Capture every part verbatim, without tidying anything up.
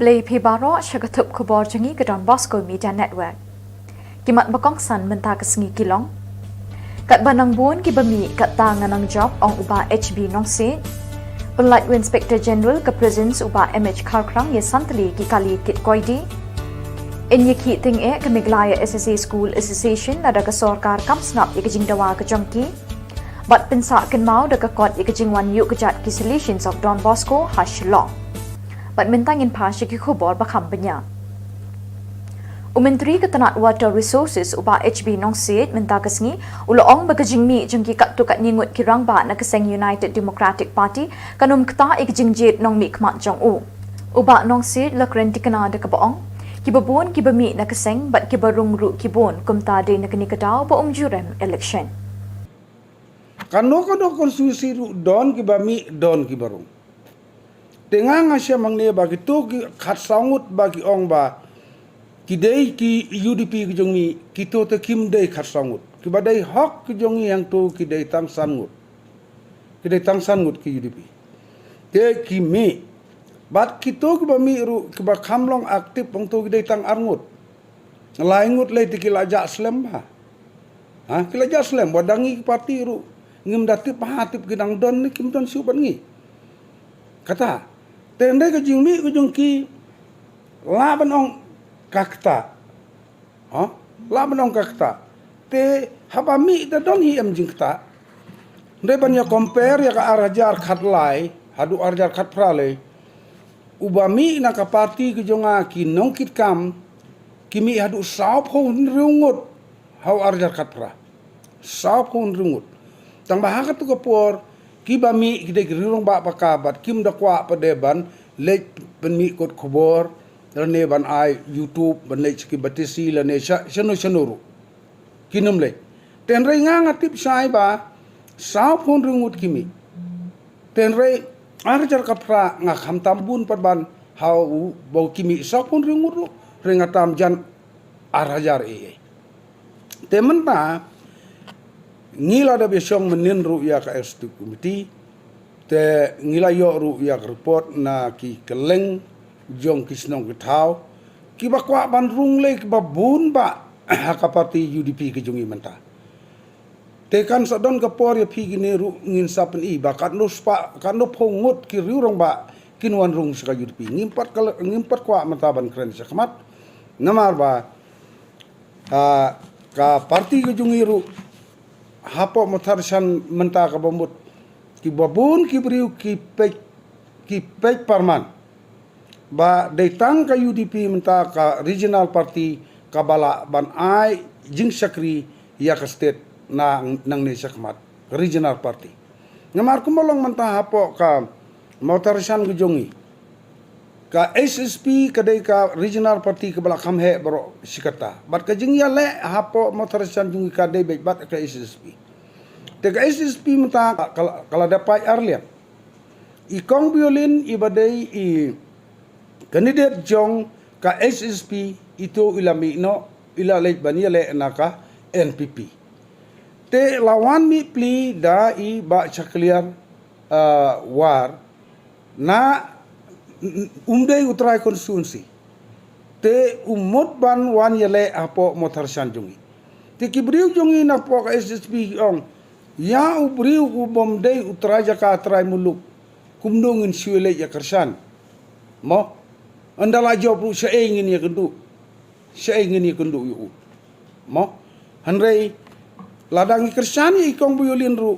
Khublei phi baroh sha ka thup khubor jong ngi ka Don Bosco Media Network. Ki mat ba kongsan mynta ka sngi ki long: Katba nang bun kiba mih katta nga nang jop, ong u Bah H B Nongsiej. Pynlait u Inspector General ka Prisons u Bah M H Kharkrang ïa san tylli ki kali kit koidi. Yn ïakhih tyngeh ka Meghalaya S S A School Association lada ka sorkar kam sngap ïa ka jingdawa ka jong ki. Bad pynsah kynmaw da ka kot ïa ka jingwan ïuh kjat ki Salesians of Don Bosco ha Shillong. Bad mynta ngin phai sha ki khubor ba kham bniah. U Myntri ka tnat Water Resources u Bah H B Nongsiej mynta ka sngi u la ong ba ka jingmih jong ki katto katne ngut ki rangbah na ka seng United Democratic Party kan ym ktah ïa ka jingjied nongmihkhmat jong u. U Bah Nongsiej la kren thikna da kaba ong, kiba bun kiba mih na ka seng bad kiba rung ruh ki bun, kumta dei na kane ka daw ba um ju rem election. Kano kano constituency ruh don kiba mih, don kiba rung. Te nga nga shem hangne ba kito ki khatsaw ngut ba ki ong ba ki dei ki U D P ki jong ngi, kito te kim dei khatsaw ngut. Kiba dei hok ki jong ngi hangto ki dei tang san ngut. Ki dei tang san ngut ki U D P. Te ki mih. Bad kito kiba mih ruh kiba kham long active hangto ki dei tang ar ngut. Lai ngut lei te ki la jah slem bha. Ha, ki la jah slem, wat dang ngi ki party ruh ngim da tip bha, tip ki dang don ne kim don shuh bad ngi. Kata. Te hynrei ka jingmih ka jong ki lah ban ong ka ktah. Ha? Lah ban ong ka ktah. Te haba mih da don hi em jingktah. Hynrei ban ïa compare ïa ka ar hajar khatlai haduh ar hajar khatphra lei, uba mih na ka party ka jong nga ki nongkitkam ki mih haduh sawphew hynriew ngut ha u ar hajar khatphra. Sawphew hynriew ngut. Tang ba ha katu ka por kiba mih ki dei ki riew rangbah ba ka bad kim da kwah pat de ban leit pynmih kot khubor lane ban ai YouTube ban leit sha ki batesi lane sha shano shano ruh. Kin ym leit. Te hynrei nga nga tip shai ba sawphew hynriew ngut ki mih. Te hynrei ar hajar khatphra nga kham tam bun pat ban ha uba ki mih sawphew hynriew ngut ruh. Hynrei nga tam jan ar hajar ei ei. Te mynta ngi la dep ïashong mynnin ruh ïa ka executive committee. Te ngi la ïoh ruh ïa ka report na ki kylleng jong ki shnong ki thaw kiba kwah ban rung lei kiba bun bha ha ka party U D P ka jong ngi mynta. Te kan sa don ka por ïa phi kine ruh ngin sa pyni ba katno spah, katno phew ngut ki riew rangbah kin wan rung sha ka U D P. Ngim pat ka, ngim pat kwah mynta ban kren shakhmat. Namar ba, ah, ka party ka jong ngi ruh hapoh Mawthadraishan mynta kaba mut kiba bun ki briew ki peit, ki peit pyrman ba dei tang ka U D P mynta ka regional party kaba lah ban ai jingshakri ïa ka state na nangne shakhmat, regional party. Namar kumba long mynta hapoh ka Mawthadraishan ka jong ngi, ka H S P ka dei ka regional party kaba la kham heh baroh shi katta. Bad ka jingïaleh hapoh Mawthadraishan jong ngi ka dei beit bad ka H S P. Te ka H S P mynta ka, ka, ka la dep pait ar liang. I Kong Biolin iba dei i candidate jong ka H S P, ito i la mih noh, i la leit ban ïaleh na ka N P P. Te la wan mih pli da i Bah Shakliar, ah, War, na, um dei u trai constituency. Te u mut ban wan ïaleh hapoh Mawthadraishan jong ngi. Te ki briew jong ngi napoh ka H S P ki ong, ïa u briew u bym dei u trai jaka trai muluk, kumno ngin shu ïaleh ïa kyrshan? Mo? Ynda la jop ruh shaei ngin ïakynduh? Shaei ngin ïakynduh ïa u? Mo? Hynrei lada ngi kyrshan ïa i Kong Biolin ruh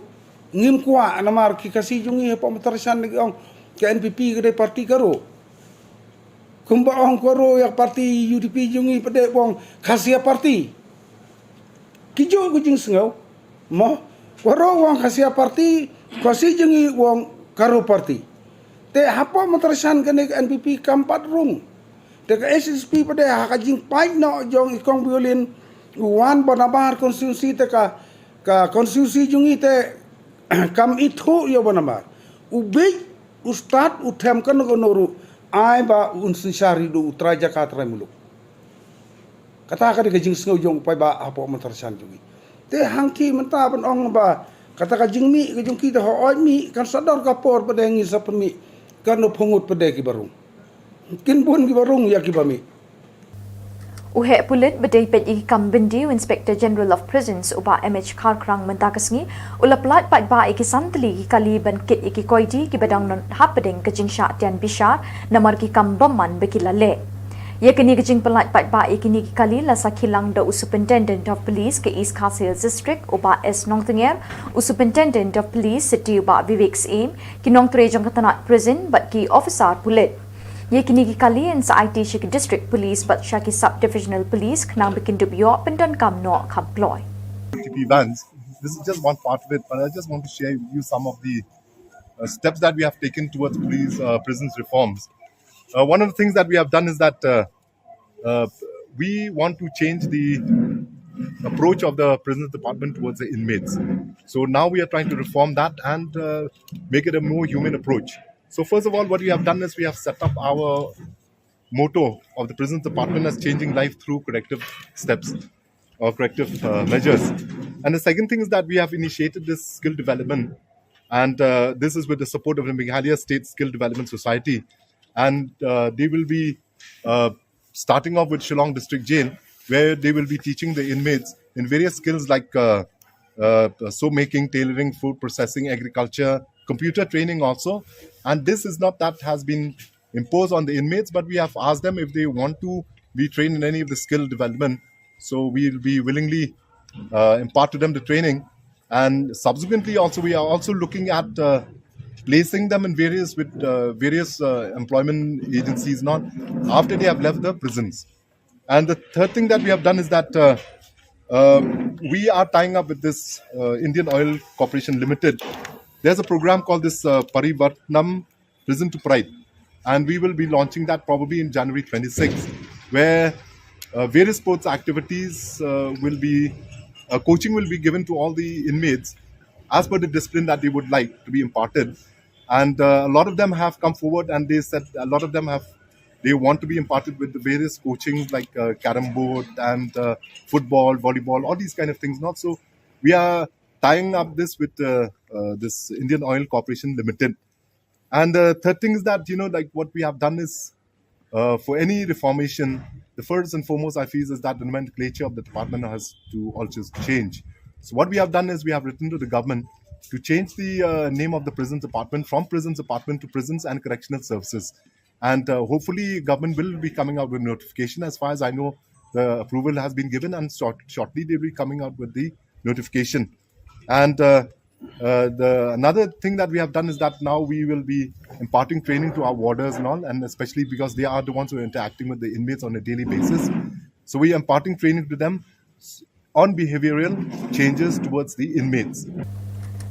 ngim kwah, namar ki Khasi jong ngi hapoh Mawthadraishan ki ong ka N P P ka dei party ka Garo. Kumba ong ka Garo ïa ka party U D P jong ngi pat de u ong Khasia party. Ki juh ki jingsngew. Mo, ka Garo u ong Khasia party, Khasi jong ngi u ong Garo party. Te hapoh Mawthadraishan kane ka N P P kam pat rung. Te ka H S P pat de ha ka jingpait noh jong i Kong Biolin u wan Banabar constituency te ka, ka constituency jong ngi te kam ithuh ïa u Banabar. U bieit, u stad, u them kano kano ruh, ai ba un synshar ïa u trai jaka trai muluk. Kata ka dei ka jingsngew jong u paidbah hapoh Mawthadraishan jong ngi. Te hangta mynta ban ong ba kata ka jingmih ka jong ki te hooid mih, kan sa don ka por pat de ngin sa pynmih katno phew ngut pat de kiba rung. Kin bun kiba rung ïa kiba mih. U heh pulit ba dei peit ïa ki kam byndi, u Inspector General of Prisons, u Bah M H Kharkrang, mynta ka sngi u la pyllait paidbah ïa ki san tylli ki kali ban kit ïa ki koidi kiba dang don hapdeng ka jingshah tian bishar namar ki kam bymman ba ki la leh. Ïa kine ki jingpyllait paidbah ïa kine ki kali la sakhi lang da u Superintendent of Police ka East Khasi Hills District, u Bah S Nongtnger, u Superintendent of Police City, u Bah Vivek Syiem, ki nongtrei jong ka tnat prison bad ki officer pulit. Ïa kine ki kali yn sa aiti sha ki District Police bad sha ki Sub Divisional Police khnang ba kin dup ïoh pyndonkam noh kham kloi. T P vans. This is just one part of it, but I just want to share with you some of the uh, steps that we have taken towards police uh, prisons reforms. Uh, one of the things that we have done is that uh, uh, we want to change the approach of the prisons department towards the inmates. So now we are trying to reform that and uh, make it a more human approach. So first of all, what we have done is we have set up our motto of the prisons department as changing life through corrective steps or corrective uh, measures. And the second thing is that we have initiated this skill development, and uh, this is with the support of the Meghalaya State Skill Development Society. And uh, they will be uh, starting off with Shillong District Jail, where they will be teaching the inmates in various skills like uh, uh, soap making, tailoring, food processing, agriculture, computer training also. And this is not that has been imposed on the inmates, but we have asked them if they want to be trained in any of the skill development. So we'll be willingly uh, impart to them the training. And subsequently, also, we are also looking at uh, placing them in various with uh, various uh, employment agencies, not after they have left the prisons. And the third thing that we have done is that uh, uh, we are tying up with this uh, Indian Oil Corporation Limited. There's a program called this uh, Parivartanam Prison to Pride, and we will be launching that probably in January twenty-sixth, where uh, various sports activities uh, will be uh, coaching will be given to all the inmates as per the discipline that they would like to be imparted. And uh, a lot of them have come forward, and they said a lot of them have they want to be imparted with the various coachings like uh, carrom board and uh, football, volleyball, all these kind of things. Not so we are tying up this with uh, uh, this Indian Oil Corporation Limited. And the third thing is that, you know, like, what we have done is uh, for any reformation, the first and foremost I feel is that the nomenclature of the department has to also change. So what we have done is we have written to the government to change the uh, name of the prisons department from prisons department to prisons and correctional services. And uh, hopefully, government will be coming out with notification. As far as I know, the approval has been given, and short, shortly they'll be coming out with the notification. And uh, uh, the another thing that we have done is that now we will be imparting training to our warders and all, and especially because they are the ones who are interacting with the inmates on a daily basis. So we are imparting training to them on behavioral changes towards the inmates.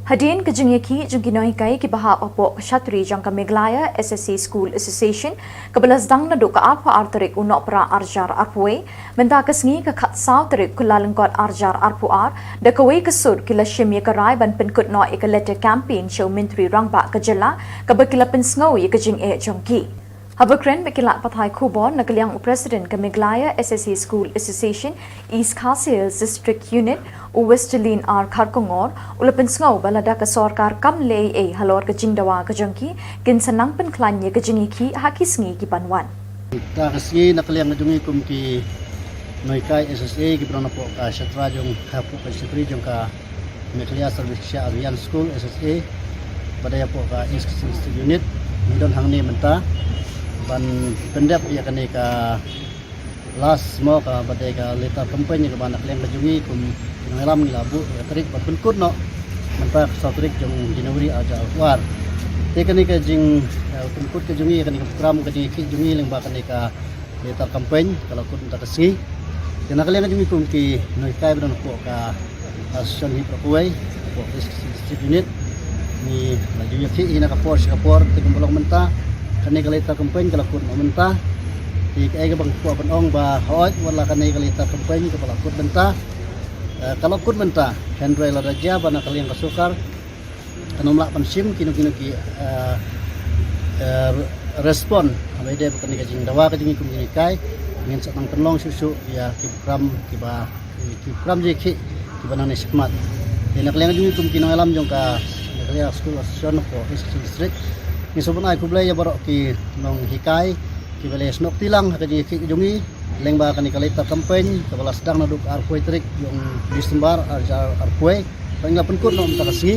Hadien ka jingïakhih jong ki nonghikai kiba hap hapoh ka shatri jong ka Meghalaya S S A School Association kaba la sdang naduh ka arphew ar tarik u Nohprah arhajar arphew wei, mynta ka sngi ka khatsaw tarik Kyllalyngkot arhajar arphew ar, da kawei ka sur ki la shim ïa ka rai ban pynkut noh ïa ka letter campaign sha u Myntri Rangbah ka jylla kaba ki la pynsngew ïa ka jingeh jong ki. Haba kren bad ki lad pathai khubor na ka liang u President ka Meghalaya S S A School Association East Khasi Hills District Unit, u Westerlin R Kharkongor, u la pynsngew ba lada ka sorkar kam leh ei ei halor ka jingdawa ka jong ki, kin sa nang pynkhlaiñ ïa ka jingïakhih ha ki sngi ki ban wan. Ta ka sngi na ka liang ka jong ngi kum ki nonghikai S S A kiba don hapoh ka shatri jong, hapoh ka shatri jong ka Meghalaya Service Shiksha Abhiyan School, S S A, ba dei hapoh ka East Khasi District Unit, ngi don hangne mynta ban pyndep ïa kane ka last mo ka ba dei ka letter campaign kaba na ka liang ka jong ngi kum ki nongïalam ngi la buh ïa ka tarik ban pynkut noh mynta ka saw tarik jong January arhajar arphew ar. Te kane ka jing, eh, pynkut ka jong ngi, kane ka program ka jingïakhih jong ngi lyngba kane ka letter campaign ka la kut mynta ka sngi. Te na ka liang ka jong ngi kum ki nonghikai ba don hapoh ka, ah, Association Hip Rockaway, hapoh East Khasi District Unit, ngi la ju ïakhih hi na ka por sha ka por, te kumba long mynta kane ka letter campaign ka la kut noh mynta. Te kaei kaba nga kwah ban ong ba hooid wat la kane ka letter campaign kaba la kut mynta, eh, ka la kut mynta, hynrei lada jia ba na ka liang ka sorkar kan ym lah ban shim kino kino ki, eh, eh, respond. Haba ïadei bad kane ka jingdawa ka jong ngi kum ki nonghikai, ngin sa nang pynlong shuh shuh ïa ki program kiba, ki program jingïakhih kiba nangne shakhmat. Te na ka liang jong ngi kum ki nongïalam jong ka Meghalaya School Association of East Khasi District, ngi sngewbha ban ai khublei ïa baroh ki nonghikai, Kiba la snoh tilang ha ka jingïakhih ka jong ngi lyngba kane ka Later campaign kaba la sdang naduh ka arphew tarik jong Disembar ar hajar arphew. Ba ngi la pynkut noh mynta ka sngi.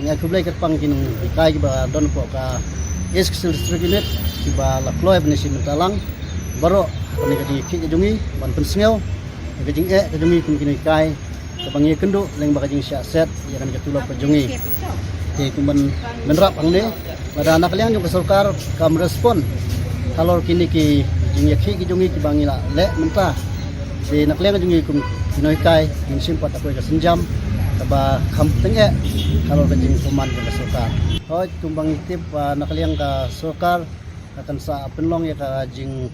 Ngi ai khublei kyrpang ki nonghikai kiba don hapoh ka East Khasi Hills District Unit kiba la kloi ban ïashim bynta lang baroh ha kane ka jingïakhih ka jong ngi ban pynsngew ka jingeh ka jong ngi kum ki nonghikai kaba ngi ïakynduh lyngba ka jingshah set ïa kane ka tulop ka jong ngi. Te kum ban bynrap hangne, lada na ka liang jong ka sorkar kam respond halor kine ki jingïakhih ki jong ngi kiba ngi la leh mynta. Te na ka liang jong ngi kum ki nonghikai ngin shim pat da kawei ka sienjam kaba kham tyngeh halor ka jingpynman jong ka sorkar. Hooid, kumba ngi tip ba na ka liang ka sorkar ka kan sa pynlong ïa ka jing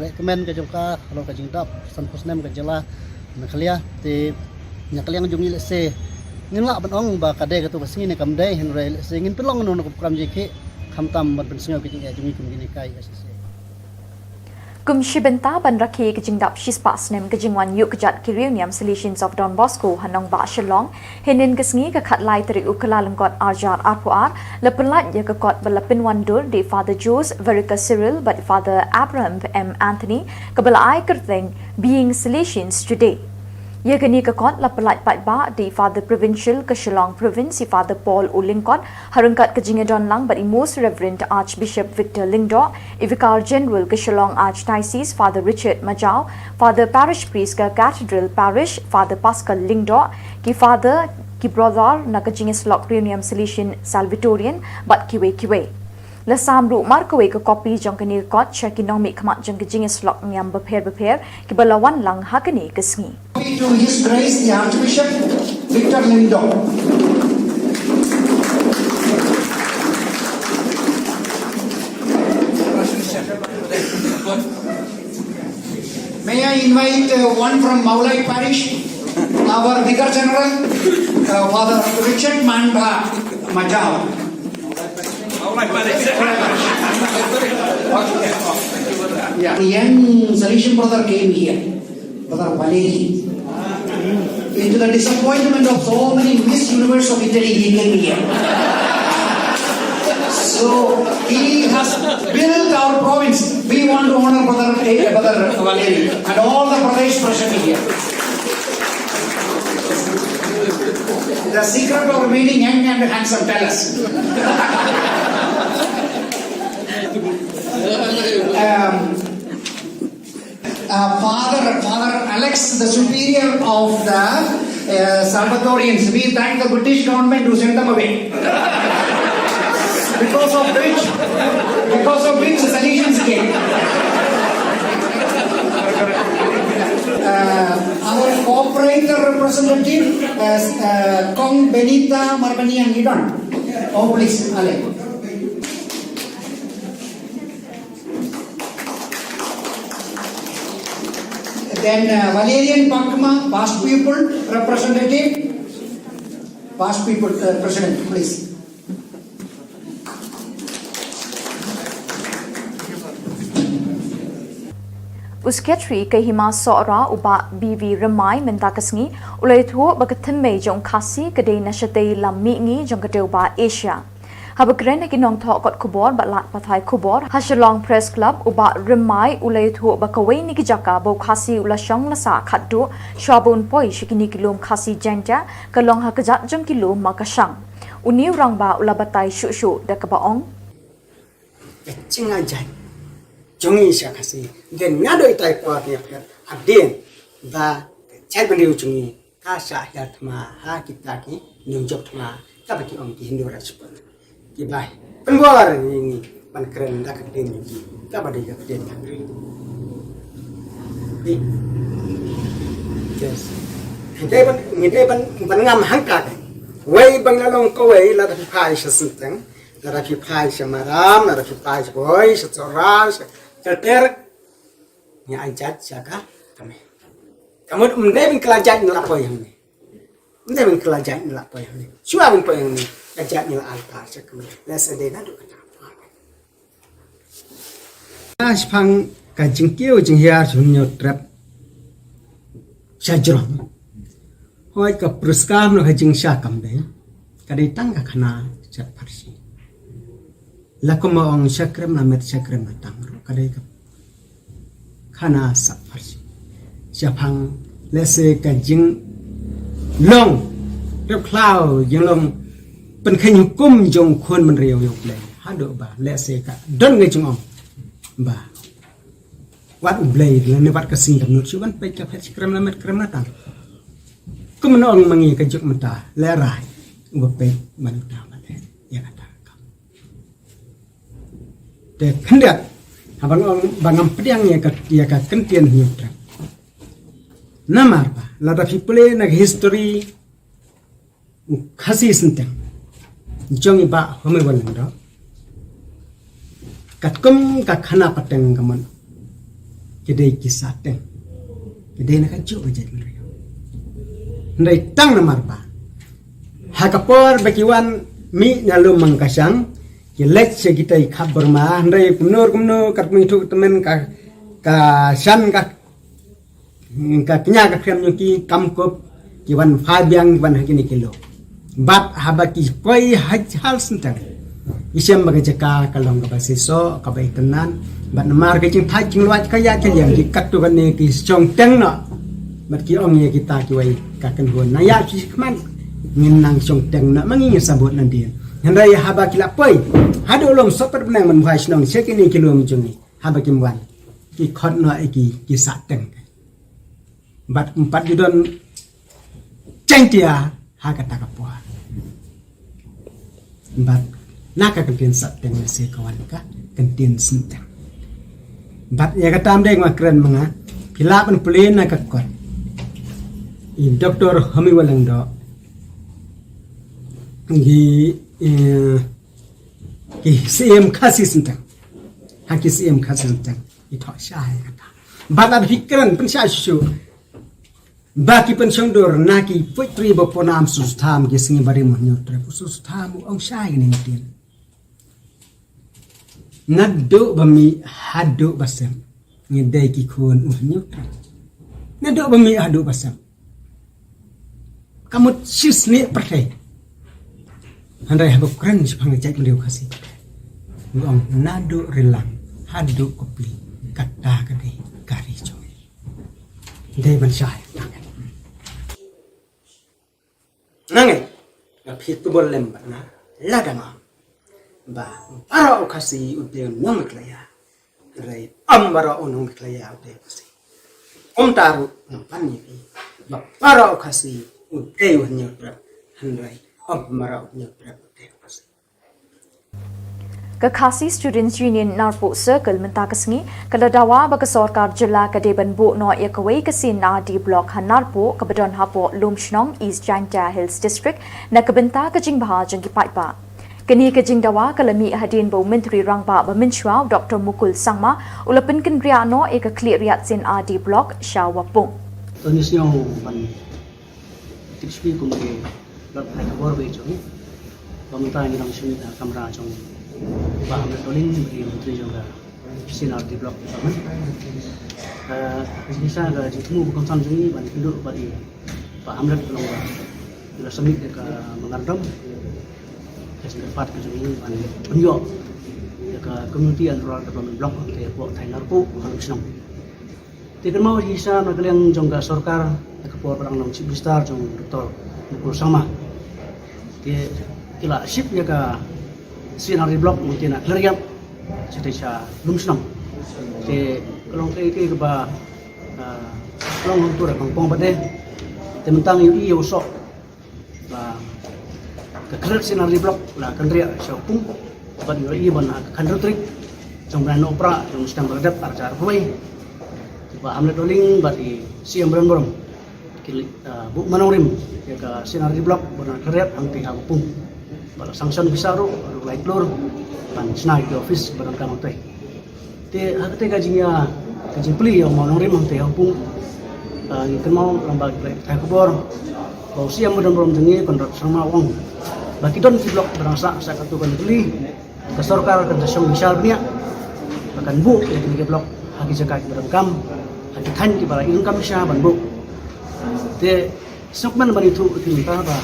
recommend ka jong ka halor ka jingdap sanphew snem ka jylla Meghalaya. Te na ka liang jong ngi lehse ngin lah ban ong ba ka dei kato ka sngi ne kam dei, hynrei lehse ngin pynlong noh na ka program jingïakhih khamtam ban pynsngew ka jingeh jong ngi kum ki nonghikai S K S A. Kum shi bynta ban rakhe ka jingdap shispah snem ka jingwan ïuh kjat ki riewniam Salesians of Don Bosco ha nongbah Shillong, hynnin ka sngi ka khatlai tarik u Kyllalyngkot ar hajar arphew ar, la pyllait ïa ka kot ba la pynwandur da i Father Jose Verica Cyril bad i Father Abraham M Anthony, kaba la ai kyrteng Being Salesians Today. Ïa kane ka kot la pyllait paidbah da i Father Provincial ka Shillong Province, i Father Paul U Lyngkot, ha ryngkat ka jingïadon lang bad i Most Reverend Archbishop Victor Lyngdoh, i Vicar General ka Shillong Archdiocese Father Richard Majaw, Father Parish Priest ka Cathedral Parish Father Pascal Lyngdoh, ki Father, ki Brother na ka jingïasyllok Riewniam Salesian Salvatorian bad kiwei kiwei. La sam ruh markawei ka kopi jong kane ka kot sha ki nongmihkhmat jong ka jingïasyllok niam bapher bapher kiba la wan lang ha kane ka sngi. To His Grace the Archbishop Victor Lyngdoh. May I invite uh, one from Mawlai Parish, our Vicar General, uh, Father Richard Manba Majau. Yeah. Young Salesian brother came here. Brother Valeri. Into the disappointment of so many Miss Universe of Italy, he came here. So he has built our province. We want to honor Brother, eh, Brother Valeri and all the brothers present here. The secret of remaining young and handsome, tell us. Um, Uh, Father, Father Alex, the superior of the uh, Salvatorians, we thank the British government who sent them away. Because of which, because of which the Salesians came. Uh, our cooperator representative, uh, uh, Kong Benita Marbaniang Idon. Oh, please, Ale. Then uh, Valerian Pakma, past pupil representative, past pupil uh, president, please. U Secretary ka Hima Sohra u Bah B V Rymbai mynta ka sngi u la ïathuh ba ka thymmei jong Khasi ka dei na shatei lam mihngi jong ka dewbah Asia. Haba kren ha ki nongthoh kot khubor bad lad pathai khubor ha Shillong Press Club, u Bah Rymbai u la ïathuh ba kawei na ki jaka ba u Khasi u la shong la sah khatduh shwa ba un poi sha kine ki lum Khasi Jaintia ka long ha kjat jong ki lum Makashang. Une u rangbah u la batai shuh shuh da kaba ong. Ka jingïaid jong ngi sha Khasi, dei nga dei tai por ngi pher hadien ba ka jaitbynriew jong ngi ka shah hiar thma ha kita ki nongjop thma kaba ki ong ki Hindu Rajput. Ki bai pynbor ngi ngi ban kren da ka ktien ngi kaba dei ka ktien ka kren. Yes. Ngi dei ban ngi dei ban ban ngam hangta ka wei ban la long kawei la da phai sha Synteng. Lada phi phai sha Maram, lada phi phai sha Bhoi, sha Sohra, sha Kalter. Ngi ai jait sha ka kmie. Ka mut ym dei ban kylla jait ngi la poi hangne. Ym dei ban kylla jait ngi la poi hangne. Shuwa ban poi hangne ka jait ngi la ai par sha kmie. Lehse dei naduh kata. Shaphang ka jingkiew jinghiar jong u Hynñiewtrep sha jrong. Hooid, ka pyrshah noh ka jingshah kam dei. Ka dei tang ka khana jait pharshi. La kumba ong, sha krem la met, sha krem la tang ruh. Ka dei ka khana sap farshi. Shaphang lehse ka jinglong rep khlaw, jinglong pynkheiñ hukum jong khun bynriew ïa U Blei. Haduh ba lehse ka don ka jingong ba wat U Blei lane wat ka sing dohnud shu ban peit ka phet shi krem la met krem la tang. Kum nong ma ngi ka juk mynta lehrai uba peit ban uta ban leh ïa kata ka kam. Te khyndiat haba ngi ong ba ngam pdiang ïa ka, ïa ka kyntien Hynñiewtrep. Namar ba lada phi pule na ka history u Khasi Synteng jong i Bah Homi Wahlang Doh, katkum ka khana pateng ka mon, ki dei ki sahteng, ki dei na kajuh ka jaitbynriew. Hynrei tang namar ba ha ka por ba ki wan mih na lum Mangkashang, ki leit sha kita i khap Burma, hynrei kumno kumno katkum i thuh tymmen ka, ka shan ka, ka kñia ka khriam jong ki kam kup, ki wan phai biang, ki wan ha kine ki lum. Bad haba ki poi ha Hal Synteng, i shem ba ka jaka ka long kaba seisoh, kaba itynnad. Bad namar ka jingthait jingluid ka ïaid ka liang, ki katto katne ki shong teng noh. Bad ki ong ïa kita kiwei ka kynhun, nang ïaid sha khmat, ngin nang shong teng noh ma ngi, ngin sa bud nadien. Hynrei haba ki la poi haduh lum Sohpetbneng ban buhai shnong sha kine ki lum jong ngi, haba kim wan, ki khot noh ïa ki, ki sahteng. Bad ym pat ju don Jaiñtia ha kata ka por. Bad na ka kyntien sahteng lehse ka wan ka kyntien Synteng. Bad ïa kata ym dei nga kren ma nga, phi lah ban pule na ka kot, i Doktor Homi Wahlang Doh, ki, eh, ki Syiem Khasi Synteng, ha ki Syiem Khasi Synteng i thoh shai kata. Bad lada phi kren pynshai shuh shuh ba ki pynshongdur na ki poetry ba pynam Sutha Tham, ki sngi barim u Hynñiewtrep, u Sutha Tham u ong shai kine ki ktien. Naduh ba mih haduh ba sem, ngi dei ki khun u Hynñiewtrep. Naduh ba mih haduh ba sem, ka mut shisneiñ pyrthei. Hynrei haba kren shaphang ka jaitbynriew Khasi, u ong naduh Rilang haduh Kupi, kata ka dei ka ri jong ngi. Dei ban shai. Nangne nga phi tubol lem bad nga, lada nga ong ba baroh u Khasi u dei u nongmihkhla ïa, hynrei ym baroh u nongmihkhla ïa u dei u Khasi. Kumta ruh ngam pan ïa phi ba baroh u Khasi u dei u Hynñiewtrep, hynrei ym baroh u Hynñiewtrep u dei u Khasi. Ka Khasi Students Union Narpuh Circle mynta ka sngi ka la dawa ba ka sorkar jylla ka dei ban buh noh ïa kawei ka C and RD Block ha Narpuh kaba don hapoh Lumshnong, East Jaintia Hills District, na ka bynta ka jingbha jong ki paidbah. Kane ka jingdawa ka la mih hadien ba u Myntri Rangbah ba mynshuwa u Doktor Mukul Sangma u la pynkynriah noh ïa ka khlieh riat C and RD Block sha Wapung. To ngi sngew ban tip shuh kum ki lad pathai khubor ba i jong ngi ba mynta ngi dang shim ha kamra jong Bah Amrit Dohling, ba i Myntri jong ka C and RD Block Department. Ka jingshai ka jingthmu ba kongsan jong ngi ban ïakynduh bad i Bah Amrit ka long ba i la submit ïa ka memorandum ka jingkyrpad ka jong ngi ban pynïoh ïa ka Community and Rural Development Block hangtei hapoh thaiñ Narpuh ha Lumshnong. Te kynmaw shisha na ka liang jong ka sorkar, ha ka por ba dang long Chief Minister jong u Doktor Mukul Sangma, te ki la ship ïa ka C and RD Block mynta na Khliehriat shatei sha Lumshnong. Te ka long kaei kaei kaba, ah, long hangtu da pang pong bad de. Te mynta ngi ïohi ïa u soh ba ka Khliehriat C and RD Block la kynriah sha Wapung, bad ngi ïohi ban ha ka khatar tarik jong u bnai Nohprah jong u snem ba la dep, ar hajar arphew wei, Bah Amrit Dohling bad i C M Badan Burom ki, ah, buh mawnongrim ïa ka C and RD Block ba don ha Khliehriat hangtei ha Wapung. Ba la sanction pisa ruh, ruh lai klur ban shna ïa ki office ba donkam hangtei. Te ha katei ka jingïa, ka jingplie ïa u mawnongrim hangtei ha Wapung, ah, ngi kynmaw lyngba ki pathai khubor ba u C M Badan Burom jong ngi, Conrad Sangma, u ong ba ki don ki block ba dang sah, sah katto katne tylli. Ka sorkar kan sa shong bishar bniah ba kan buh ïa kine ki block ha ki jaka kiba donkam, ha ki thaiñ kiba la i donkam shisha ban buh. Te sngewkmen ban ïathuh ïa ki mynta ba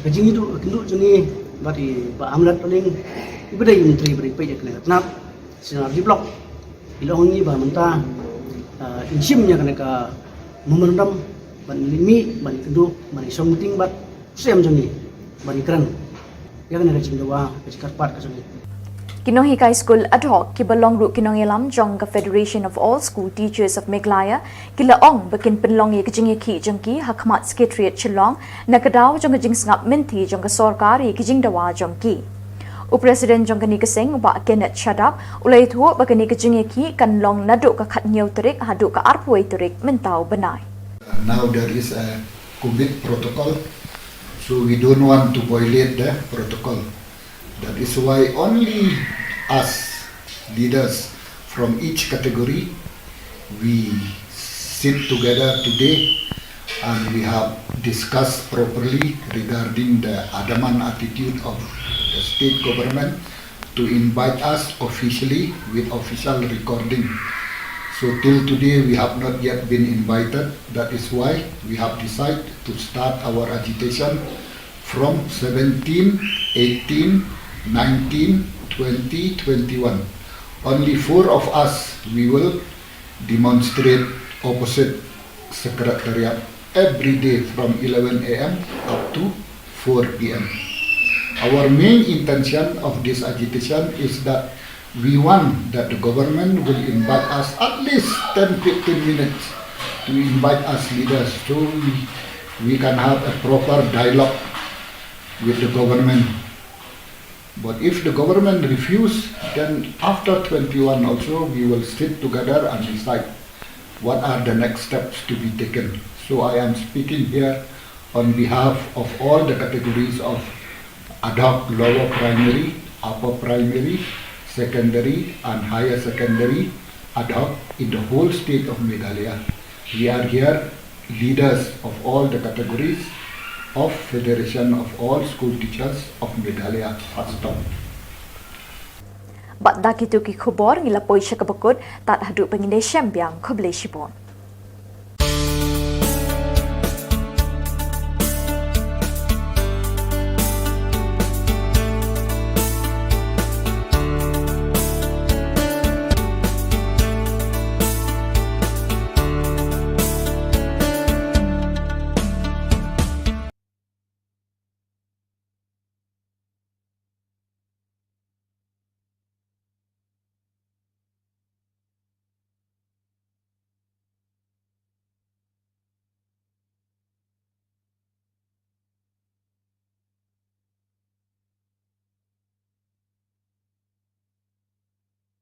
ka jingïaduh ïakynduh jong ngi bad i Bah Amrit Dohling, iba dei i Myntri ba dei peit ïa kane ka tnat C and RD Block, i la ong ïa ngi ba mynta Ngin shim ïa kane ka memorandum ban mih ban kynduh ban ïa shong meeting bad u Siem jong ngi ban kren ïa kane ka jingdawa ka jingkyrpad ka jong ngi. Ki nonghikai skul ad hoc kiba long ruh ki nongïalam jong ka Federation of All School Teachers of Meghalaya ki la ong ba kin pynlong ïa ka jingïakhih jong ki ha khmat Secretariat Shillong na ka daw jong ka jingsngap mynthi jong ka sorkar ïa ki jingdawa jong ki. U President jong kane ka seng, u Bah Kenneth Shadap, u la ïathuh ba kane ka jingïakhih kan long naduh ka khathynñiew tarik haduh ka arphew wei tarik mynta u bnai. Now there is a COVID protocol, so we don't want to violate the protocol. That is why only us leaders from each category, we sit together today and we have discussed properly regarding the adamant attitude of the state government to invite us officially with official recording. So till today we have not yet been invited. That is why we have decided to start our agitation from seventeen, eighteen, nineteen, twenty, twenty-one. Only four of us, we will demonstrate opposite Secretariat every day from eleven a.m. up to four p.m. Our main intention of this agitation is that we want that the government will invite us at least ten, fifteen minutes to invite us leaders, so we, we can have a proper dialogue with the government. But if the government refuse, then after twenty-one also, we will sit together and decide what are the next steps to be taken. So I am speaking here on behalf of all the categories of ad hoc lower primary, upper primary, secondary and higher secondary ad hoc in the whole state of Meghalaya. We are here leaders of all the categories of Federation of All School Teachers of Meghalaya, FASTOM. Bad da kito ki khubor ngi la poi sha kaba kut, tad haduh ba ngin ïashem biang, khublei shibun.